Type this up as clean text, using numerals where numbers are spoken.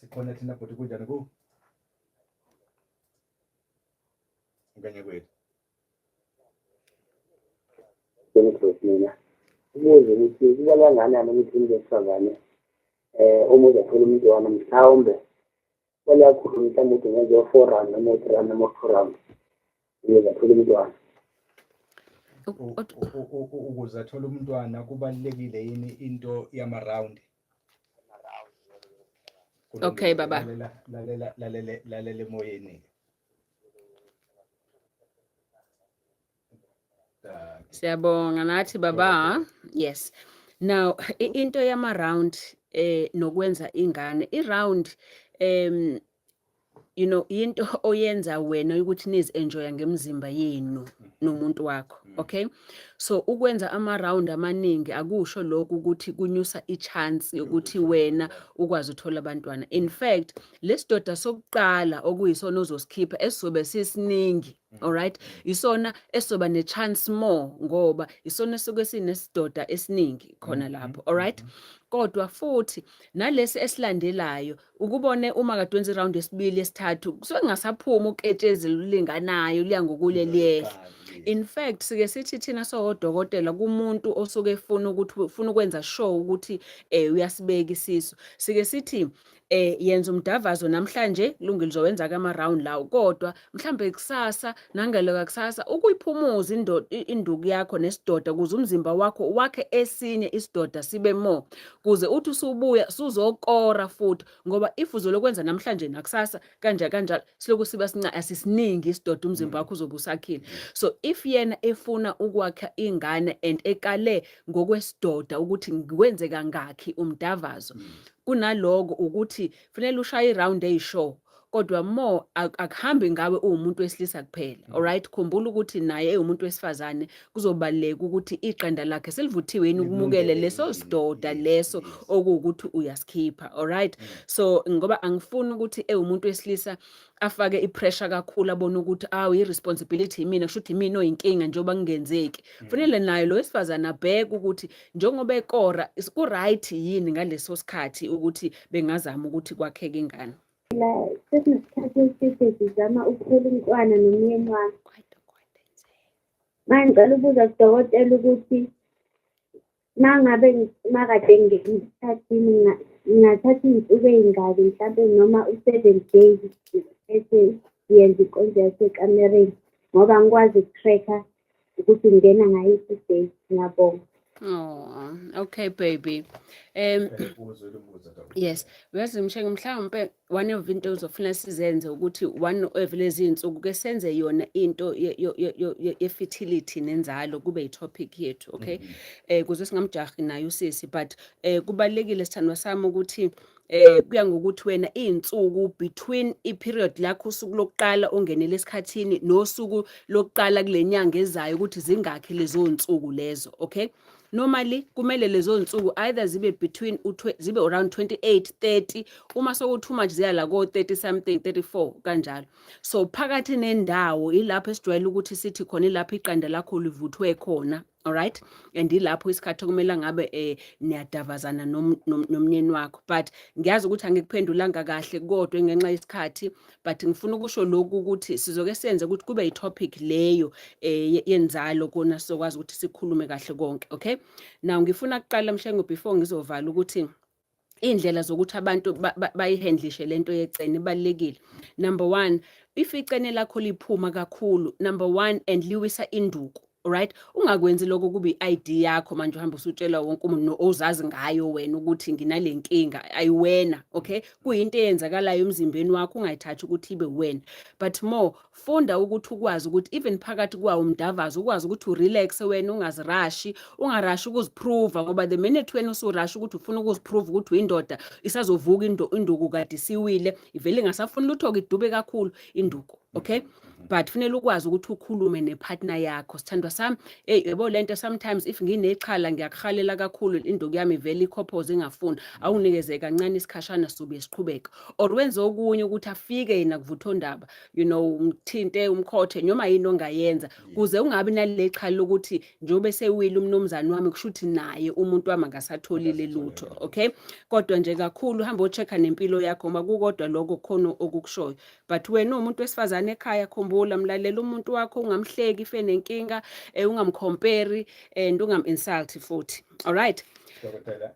Sikhona thina bhuti, kunjani ku? Ukanye kwethu. Ngikhosi mina. Ubuze ukuthi kubalwa kangakanani ukuthi umuntu wesifazane uma uzathola umntwana, mhlawumbe kubalwa kakhulu mhlawumbe ukuthi ngenze o-four round noma o-three round noma o-two round ukuze athole umntwana. Ukuze athole umntwana kubalulekile yini into yama-round? Okay, baba. Lalela, lalela, lalela, lalela emoyeni. Siyabonga nathi baba. Yes. Now into yama round nokwenza ingane, i round into oyenza wena ukuthi nizi enjoya ngemizimba yenu nomuntu wakho, okay? So ukwenza ama round amaningi akusho lokhu ukuthi kunyusa i-chance yokuthi wena ukwazi uthola abantwana. In fact, lesidoda sokuqala okuyisona ozosikhipha esizobe sisiningi, alright, isona esizoba ne-chance more ngoba isona esuke sinesidoda esiningi khona lapho, alright? Kodwa futhi nalesi esilandelayo, ukubone uma kade wenza i-round yesibili, yesithathu, kusuke kungasaphumi uketshezi lulinganayo, liya ngokuye liyehla. In fact, sike sithi thina sowodokotela kumuntu osuke efuna ukuthi ufuna ukwenza sure ukuthi uyasibeka isisu, sike sithi yenza umdavazo namhlanje, kulungile, uzowenza ke ama round lawo, kodwa mhlambe kusasa nangeloka kusasa ukuyiphumuza induku yakho nesidoda kuze umzimba wakho wakhe esinye isidoda sibe more, kuze uthi usubuya suzokora futhi, ngoba if uzolokwenza namhlanje nakusasa kanje kanjalo, siloku siba sincane, asisiningi isidoda umzimba wakho uzobe usakhile. So if yena efuna ukwakha ingane and ekale ngokwesidoda ukuthi ngikwenze kangakhi umdavazo, kunaloko ukuthi fanele ushaye i-round eyishow, kodwa more akuhambi ngawe uwumuntu wesilisa kuphela, alright? Khumbula ukuthi naye ewumuntu wesifazane kuzobaluleka ukuthi iqanda lakhe selivuthiwe yini ukumukele leso sidoda leso okuwukuthi uyasikhipha, alright? So ngoba angifuni ukuthi ewumuntu wesilisa afake i-pressure kakhulu, abone ukuthi awu, i-responsibility yimina, kusho ukuthi imina oyinkinga njengoba kungenzeki. Kufanele naye lo wesifazane abheke ukuthi njengoba ekora ku-right yini ngaleso sikhathi ukuthi bengazama ukuthi kwakheke ingane. La sesinesikhathi eside sizama ukuthola umntwana nomyeni wami. Manje ngicela ukubuza kudokotela ukuthi uma ngabe makade ngingena esikhathini, ngingathatha iy'nsuku ey'ngaki mhlampe noma u-7 days bese ngiyenza inkonzo yasekamereni, ngoba angikwazi uku-track-a ukuthi ngingena ngayiphi i-date. Ngiyabonga. Oh, okay baby. Yes, uyazi Mshengu, mhlawumbe one of into ozofuna sizenze ukuthi one of lezi insuku ke senze yona into ye-fertility nenzalo kube i-topic yethu, okay? Kuze singamjahi naye usisi, but kubalekile, sithandwa sami, ukuthi kuya ngokuthi wena iy'nsuku between i-period lakho, usuku lokuqala ongenele esikhathini nosuku lokuqala kule nyanga ezayo, ukuthi zingakhi lezo nsuku lezo, okay? Normally kumele lezo nsuku either zibe between zibe around 28, 30, uma sokuthi manje ziya la ko 30 something, 34 kanjalo. So phakathi nendawo ilapho esijwayele ukuthi sithi khona ilapho iqanda lakho livuthwe khona, alright? And ilapho isikhathi okumele ngabe niyadavazana nomnyeni wakho. But ngiyazi ukuthi angikuphendulanga kahle kodwa ngenxa yesikhathi, but ngifuna ukusho lokhu ukuthi sizoke senze ukuthi kube i-topic leyo yenzalo kona sizokwazi ukuthi sikhulume kahle konke, okay? Now ngifuna kuqala Mshengu, before ngizovala, ukuthi indlela zokuthi abantu bayihandlishe lento yecene ibalulekile. Number 1, if icene lakho liphuma kakhulu, number 1, and liwisa induku, alright, ungakwenzi lokho kube i-ID yakho manje uhamba usutshela wonke umuntu ozazi ngayo wena ukuthi nginale nkinga ayiwena, okay? Kuyinto eyenzakalayo emzimbeni wakho, ungayithathi ukuthi ibe wena. But more funda ukuthi ukwazi ukuthi even phakathi kwawo umdavazo ukwazi ukuthi u-relax wena, ungazirashi, ungarashi ukuziprova, ngoba the minute wena usurasha ukuthi ufuna ukuziprova ukuthi uyindoda, isazovuka induku kade isiwile, ivele ingasafuni lutho-ke, idube kakhulu induku, okay? But funele ukwazi ukuthi ukhulume nepartner yakho, "Sithandwa sami, hey, yabo lento, sometimes if nginexhala ngiyakuhalela kakhulu, induku yami ivele ikhophoze ingafuni. Awunginikeze kancane isikhashana, sobe siqhubeka." Or wenze okunye ukuthi afike yena kuvuthondaba, umthinte, umkhothe, noma yini ongayenza kuze ungabi naleli xhala lokuthi njengoba esewile umnumzane wami, kusho ukuthi naye umuntu wami angasatholile Akasatholile lutho. lutho. Okay, kodwa nje kakhulu hamba o-check-a nempilo yakho uma kukodwa lokho khona okukushoyo. But wena uwumuntu wesifazane ekhaya, khumbula, mlalela umuntu wakho, ungamhleki ife nenkinga, ungamkhomperi and ungam-insult futhi. Alright. Dokotela.